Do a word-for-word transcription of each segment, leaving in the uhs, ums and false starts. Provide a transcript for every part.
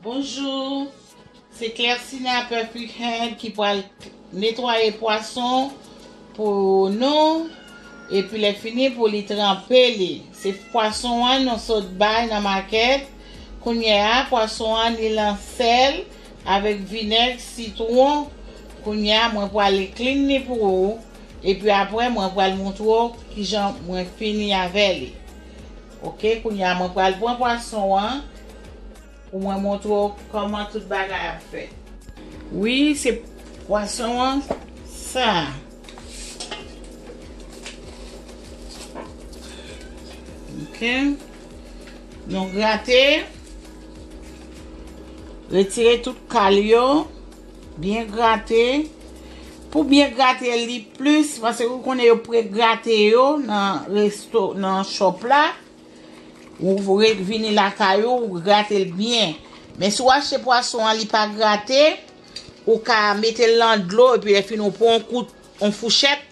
Bonjou, se Clersina Perfect Hand ki pral netwaye pwason pou nou, epi lè fini pou li tranpe li. Se pwason an nou sot bay nan makèt. Kounye a, pwason an ni lan sèl avèk vinèg, sitwon. Kounye a, mwen pral clean li pou ou, epi apre mwen pral montre w kijan mwen fini avè li. Oke, kounye a mwen pral pran pwason an pou mwen montre w kòman tout bagay ap fèt. Wi, se pwason an sa. Oke. Nou grate. Retire tout kal yo. Byen grate. Pou byen grate li plis, paske ou konnen yo pre grate yo nan resto, nan shop la. Ou re-, vini lakay ou, ou grate l byen. Men si w achte pwason an, li pa grate, ou ka mete l nan dlo, epi lè fini, ou pran yon kout, yon fouchèt,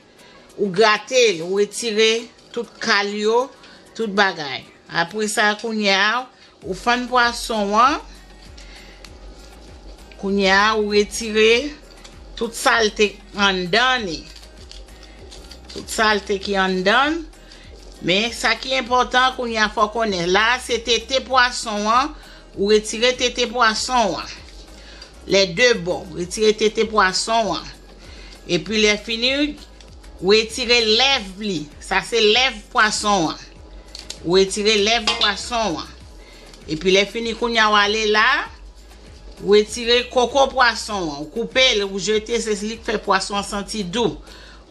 ou grate l, ou retire tout kal yo, tout bagay. Apre sa, kounye a, ou fann pwason an. Kounye a, ou retire tout salte anndan li. Tout salte ki anndan. Men, sa ki enpòtan, kounye a, fò konnen. La, se tete pwason an. Ou retire tete pwason an. Lè de bò, ou retire tete pwason an. Epi, lè fini, ou retire lèv li. Sa, se lèv pwason an. Ou retire lèv pwason an. Epi, lè fini, kounye a, ou ale la. Ou retire koko pwason an, ou koupe l, ou jete, se li k fè pwason an santi dou.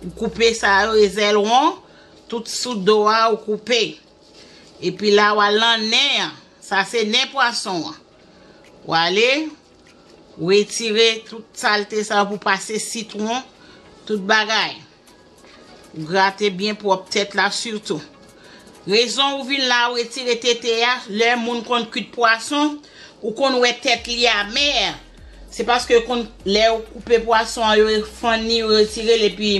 Ou koupe sa yo, e zèlwon, tout sou do a, ou koupe. Epi la, w al nan nen an. Sa se nen pwason an. Ou ale, ou retire tout salte sa yo pou pase sitwon, tout bagay. Ou grate byen pwòp tèt la sitou. Rezon ou vin la, ou retire tete a, lè moun konn kwit pwason, ou konn wè tèt li amè. Se paske yo konn, lè yo koupe pwason an, yo fann li, yo retire l, epi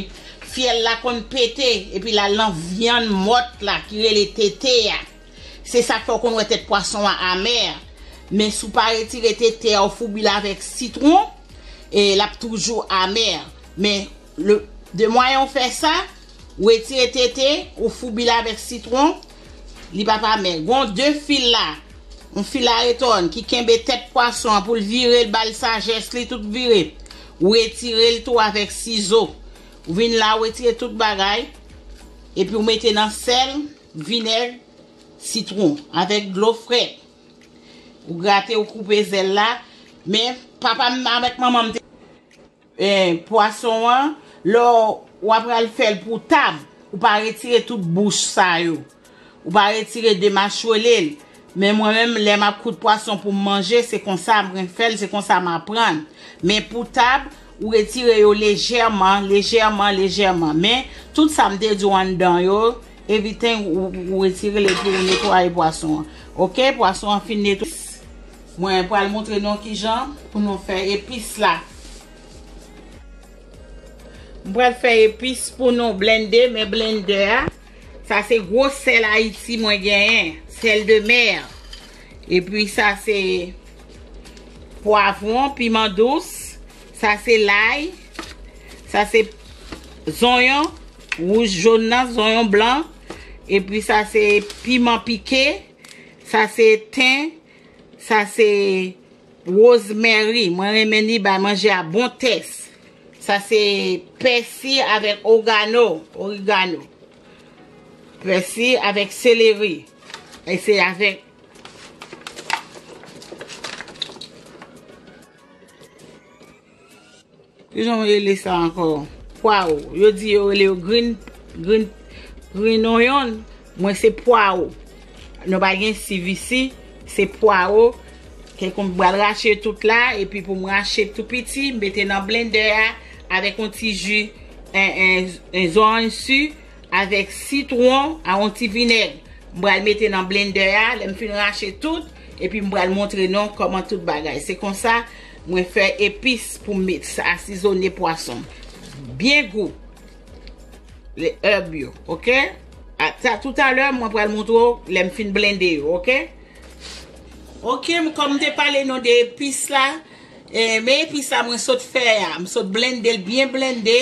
fyèl la konn pete, epi l al nan vyann mòt la ki rele tete a. Se sa k fè w konn wè tèt pwason an amè. Men si w pa retire tete a, ou foubi l avèk sitwon, e l ap toujou amè. Men le, de mwayen w fè sa, ou retire tete, ou foubi l avèk sitwon, li p ap amè. Gon de fil la, yon fil aretòn ki kenbe tèt pwason an pou l vire l, ba l sajès li tout vire. Ou retire l tou avèk sizo. Ou vin la, ou retire tout bagay, epi ou mete nan sèl, vinèg, sitwon, avèk dlo frèt. Ou grate, ou koupe zèl la. Men, papa m avèk manman m te, eh, pwason an, lè w ap pral fè l pou tab, ou pa retire tout bouch sa yo. Ou pa retire de machwele l. Men mwen menm, lè m ap koud pwason pou m manje, se konsa mwen fè l, se konsa m aprann. Men pou tab, ou retire yo lejèman, lejèman, lejèman. Men, tout sa m te di w anndan yo, evite ou, ou retire l epi ou netwaye pwason an. Oke, pwason an fin netwaye. Mwen pral montre nou kijan pou nou fè epis la. M pral fè epis pou nou blende, men blendè a, sa se gwo sèl Ayiti mwen genyen, sèl de mè. Epi sa se pwavwon, piman dous, sa se lay, sa se zonyon, wouj, jòn nan, zonyon blan, epi sa se piman pike, sa se ten, sa se wozmèri. Mwen renmen li bay manje a bon tès. Sa se pèsi avèk ogano, origano. Pèsi avèk seleri. E se avèk Kijan yo rele sa ankò? Pwawo. Yo di yo rele yo green, green, green onion. Mwen se pwawo. Nou pa gen siv isi, se pwawo. Kèlkonk m pral rache tout la, epi pou m rache tou piti, m mete nan blendè a avèk yon ti ji, en, en, en zoranj si, avèk sitwon, a yon ti vinèg. M pral mete nan blendè a, lè m fin rache tout, epi m pral montre nou kòman tout bagay. Se konsa mwen fè epis pou m met sa, asizone pwason. Byen gou. Le herb yo, oke? A, sa, toutalè, mwen pral montre w lè m fin blende yo, oke? Ok, m kòm m te pale nou de epis la, e, men epis la mwen sot fè a, m sot blende l byen blende,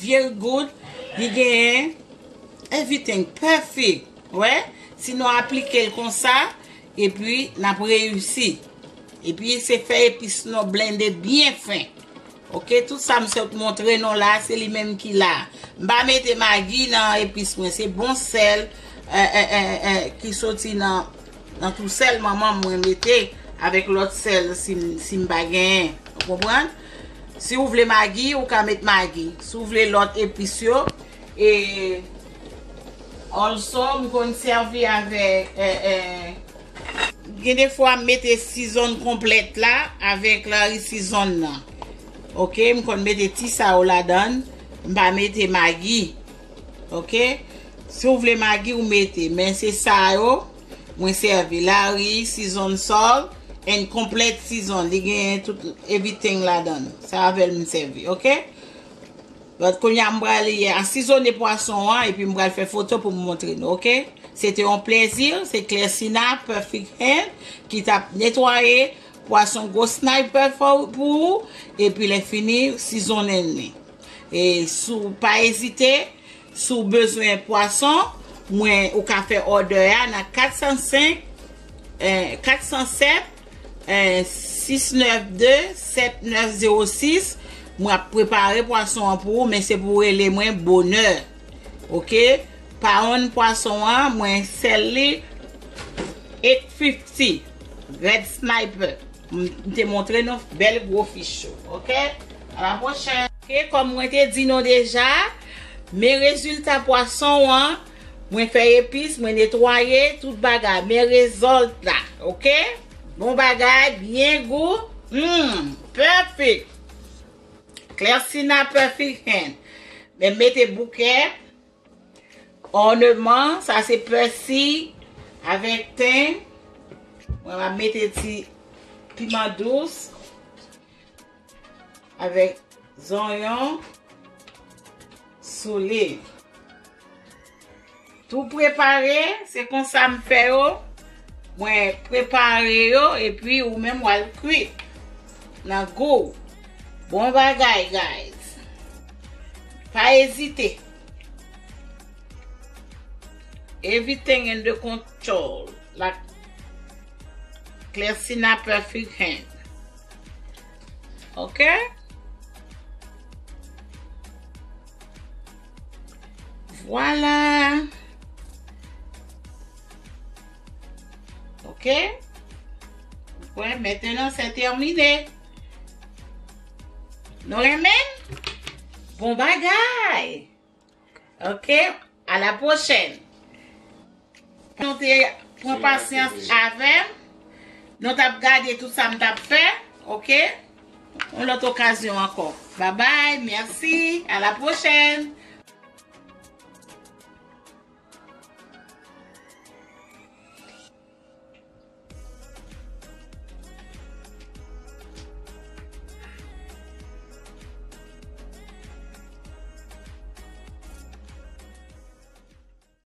very good, li genyen everything perfect, wè, si nou aplike l konsa, epi n ap reyisi. Epi se fè epis nou blende byen fen. Ok, tout sa m sot montre nou la, se li menm ki la. M pa mete magi nan epis mwen, se bon sèl, e, e, e, e, ki soti nan, nan tou sèl manman mwen mete avèk lòt sèl si, m- si m pa genyen. Ou konprann? Si w vle magi, ou ka met magi. Si w vle lòt epis yo, e also, m konn sèvi avèk, e, e, gen de fwa m mete season konplèt la avèk lari season nan. Ok, m konn mete ti sa yo ladan, m pa mete magi. Ok, si w vle magi, ou mete, men se sa yo mwen sèvi, lari, season salt, and konplèt season, li genyen tout everything ladan. Se avè l m sèvi, ok? But kounye a m pral asizone pwason an, epi m pral fè foto pou m montre nou, ok? Se te yon plezi, se Clesina Perfect Hand ki t ap netwaye pwason gwo sniper pou ou, epi lè fini, sizonnen li. E si w pa ezite, si w bezwen pwason, mwen, ou ka fè òdè a nan kat san senk, eh, kat san sèt, eh, sis nèf de, sèt nèf zewo sis. Mwen ap prepare pwason an pou ou, men se pou w rele mwen bonè. Ok? Pawonn pwason an, mwen sèl li eight fifty. Red Sniper. M m te montre nou bèl gwo fich yo. Ok? A la pwochèn. Ok, kòm mwen te di nou deja, men rezilta pwason an, mwen fè epis, mwen netwaye, tout bagay. Men rezilta, ok? Bon bagay, byen gou. Hmm, perfect. Clesina Perfect Hand. Men mete bouke, òneman, sa se pèsi avèk ten. Mwen va mete ti piman dous avèk zonyon sou li. Tou prepare, se konsa m fè yo. Mwen prepare yo, epi ou menm w al kwi nan gou. Bon bagay, guys. Pa ezite. Everything in the control. La Clesina Perfect Hand. Ok? Vwala. Ok? Bon, maintenant c'est terminé. Nou renmen? Bon bagay. Ok? A la pwochèn. Nou te pran pasyans avè m. Nou t ap gade tout sa m t ap fè. Ok? Yon lòt okazyon ankò. Babay, mèsi. A la pwochèn.